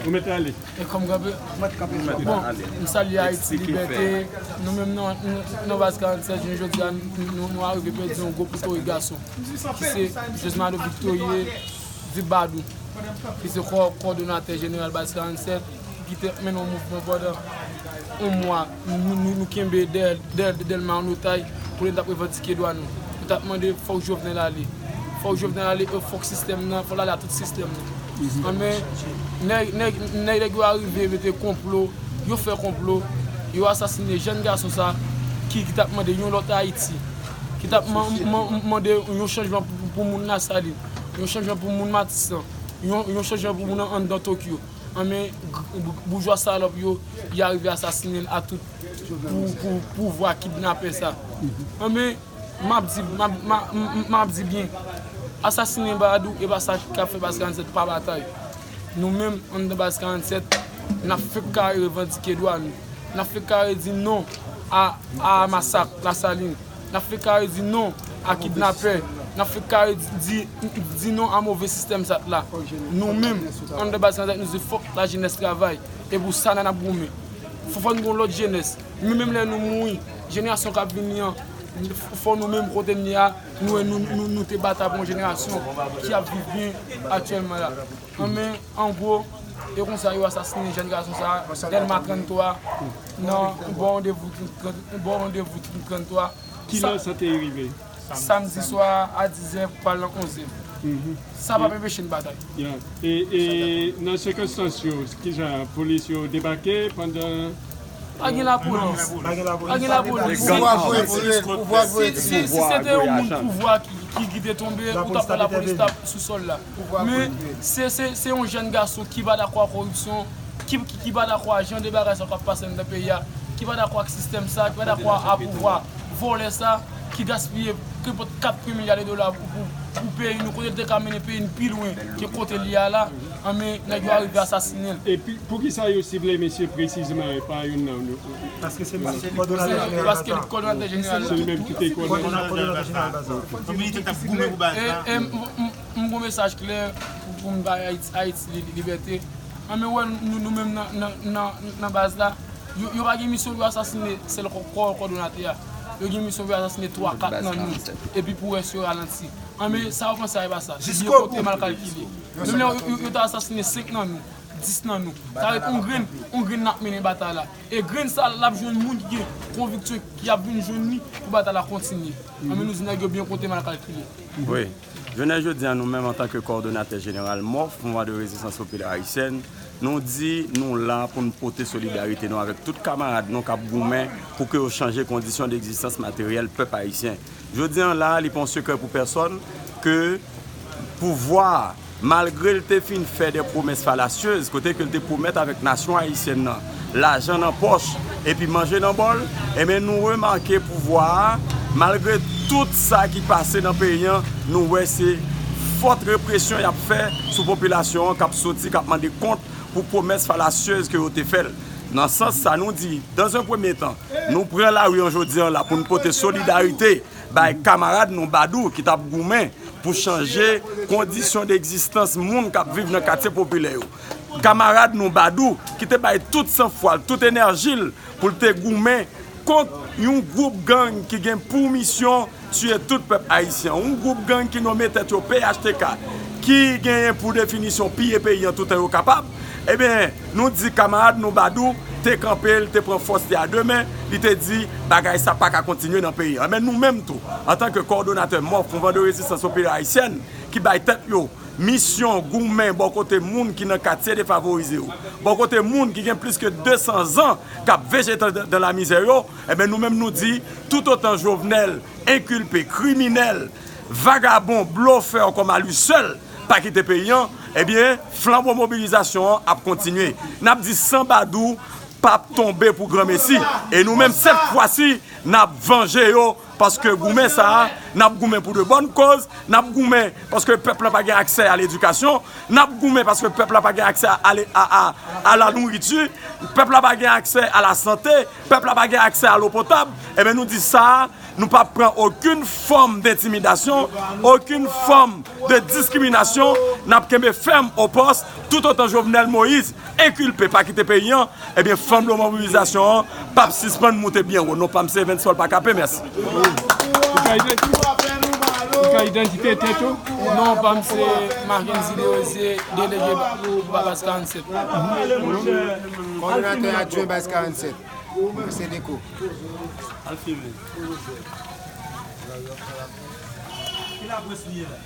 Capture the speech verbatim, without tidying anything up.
Ou mèt ale. E kòm kanpe. Bon, m salye Ayiti Libète. Nou menm nan, nan, nan baz karannsèt, jounen jodi a, nou, nou arive pèdi yon gwo pito gason. Ki se Josmado Victorie Dibadou. Ki se kò-, kòdonatè jeneral baz karannsèt. Ki te mennen yon mouvman pandan yon mwa. Nou, nou, nou kenbe Dèl-, Dèl-, Dèlma an otay pou nou t ap revandike dwa nou. Nou t ap mande fòk Jovenel ale. Fòk Jovenel ale, e fòk sistèm nan, fòk l ale a tout sistèm nan. Anben, nèg, nèg, nèg, nèg yo arive mete konplo, yo fè konplo, yo asasinen jèn gason sa ki, ki t ap mande yon lòt Ayiti, ki t ap man-, man-, mande yon chanjman pou, pou moun Lasalin, yon chanjman pou moun Matisan, yon, yon chanjman pou moun anndan Tokyo. Anben, boujwa salòp yo, y arive asasinen l a tout pou, pou pouvwa kidnapè sa. Anben, m ap di, m ap, m ap, m ap di byen, asasinen Badou, e pa sa k ap fè baz karannsèt pa batay. Nou menm, anndan baz karannsèt, n ap fenk kare revandike dwa nou. N ap fenk kare di non a, a masak Lasalin. N ap fenk kare di non a kidnapè. N ap fenk kare di, di, di non a move sistèm sa t la. Nou menm, anndan baz karannsèt, nou di fòk lajenès travay. E pou sa n ap goumen. Fò, fò n gen yon lòt jenès. Men menm lè nou mouri, jenerasyon k ap vini an, fò nou menm kote n ye a, nou wè nou, nou, nou te batay pou yon jenerasyon ki ap viv byen aktyèlman la. Anben, an gwo, e konsa yo asasinen jèn gason sa a, Dèlma tranntwa, nan bò randevou, bò randevou tranntwa. Kilè sa te rive? Samdi swa a dizè, pral nan onzè. Sa p ap enpeche n batay. Ya. E, e nan sikonstans yo, kijan polis yo debake pandan Pa gen lapolis. Pa gen lapolis. Pa gen lapolis. Pouvwa vre tire, pouvwa vre tire. Si, si, si se te yon moun pouvwa ki, ki, ki te tonbe, ou t ap wè lapolis t ap sou sòl la. Men, se, se, se yon jèn gason ki pa dakò a koripsyon, ki, ki, ki pa dakò a jan de bagay sa k ap pase anndan peyi a, ki pa dakò ak sistèm sa, ki pa dakò a pouvwa vòlè sa, ki gaspiye kenpòt kat milya de dola pou, pou, pou peyi nou, kote l te ka mennen peyi n pi lwen ke kote l ye a la. Anben, nèg yo arive asasinen l. Epi, poukisa yo sible mesye presizeman e pa youn nan nou? Paske se li, kòdonatè jeneral. Paske li kòdonatè jeneral. Se li menm ki te kòdonatè jeneral baz la. Yon militan k ap goumen pou baz la. E, e, m, m, m gon mesaj klè pou, pou m bay Ayiti, Ayiti li, li, libète. Anben, wè, nou, nou menm nan, nan, nan, nan baz la, yo, yo pa gen misyon pou yo asasinen sèl kò, kò, kòdonatè a. Yo gen misyon pou yo asasinen twa, kat nan nou. Epi pou rès yo ralanti. Anben, sa yo panse a, e pa sa. Yo kote mal kalkile. Menm lè yo, yo, yo ta asasinen senk nan nou, dis nan nou. Sa vle di yon grenn, yon grenn n ap mennen batay la. E grenn sa l ap jwenn moun ki gen konviksyon ki ap vin jwenn li pou batay la kontinye. Anben nou di nèg yo byen konte mal kalkile. Wi. Jounen jodi a, nou menm antanke kòdonatè jeneral MOPH, Mouvman de Rezistans Popilè Ayisyèn, nou di nou la pou n pote solidarite nou avèk tout kamarad nou k ap goumen pou ke yo chanje kondisyon degzistans materyèl pèp ayisyen. Jodi a la, li pa yon sekrè pou pèsòn ke pouvwa a, malgre l te fin fè de pwomès falasyez, kote ke l te pwomèt avèk nasyon ayisyèn nan lajan nan pòch epi manje nan bòl, enben, nou remake pouvwa a, malgre tout sa ki pase nan peyi an, nou wè se fòt represyon y ap fè sou popilasyon an k ap soti, k ap mande kont pou pwomès falasyez ke yo te fè l. Nan sans sa, nou di, dans un premier temps, nou pran lari an jodi a la pou n pote solidarite bay kamarad nou Badou ki t ap goumen pou chanje kondisyon degzistans moun k ap viv nan katye popilè yo. Kamarad nou Badou ki te bay tout sanfwa l, tout enèji l pou l te goumen kont yon gwoup gang ki gen pou misyon tiye tout pèp ayisyen. Yon gwoup gang ki nonmen tèt yo P H T K, ki genyen pou definisyon piye peyi an toutan yo kapab. Ebyen, nou di kamarad nou Badou te kanpe, l te pran fòs li a de men, li te di bagay sa pa ka kontinye nan peyi an. Men nou menm tou, antanke kòdonatè MOPH, Mouvman de Rezistans Popilè Ayisyèn, ki bay tèt yo misyon goumen bò kote moun ki nan katye defavorize yo, bò kote moun ki gen plis ke de san zan k ap vejete dan, dan lamizè yo, enben, nou menm nou di, toutotan Jovenel enkilpe, kriminèl, vagabon, blofè kòm a li sèl pa kite peyi an, ebyen, flanbo mobilizasyon an ap kontinye. N ap di san Badou p ap tonbe pou granmesi. E nou menm, sèt fwa si, n ap vanje yo, paske goumen sa a, n ap goumen pou de bòn koz, n ap goumen paske pèp la pa gen aksè a ledikasyon, n ap goumen paske pèp la pa gen aksè a, a, a, a la nouriti, pèp la pa gen aksè a la sante, pèp la pa gen aksè a lo potab. Ebyen, nou di sa a, Nou p ap pran okenn fòm d entimidasyon, okenn fòm de diskriminasyon. N ap kenbe fèm o pòs toutotan Jovenel Moïse enkilpe pa kite peyi an, ebyen, fanm lo mobilizasyon an p ap sispann moute byen wo. Non pa m se Evens Paul Pakapé, mèsi. Ou ka identi- ou ka idantite tèt ou? Non pa m se Marquinzy Desrosiers, delege pou Bas karannset. Kòdonatè adjwen Bas karannset. Mwen se Deko. Al filme. Ki lapres li ye la?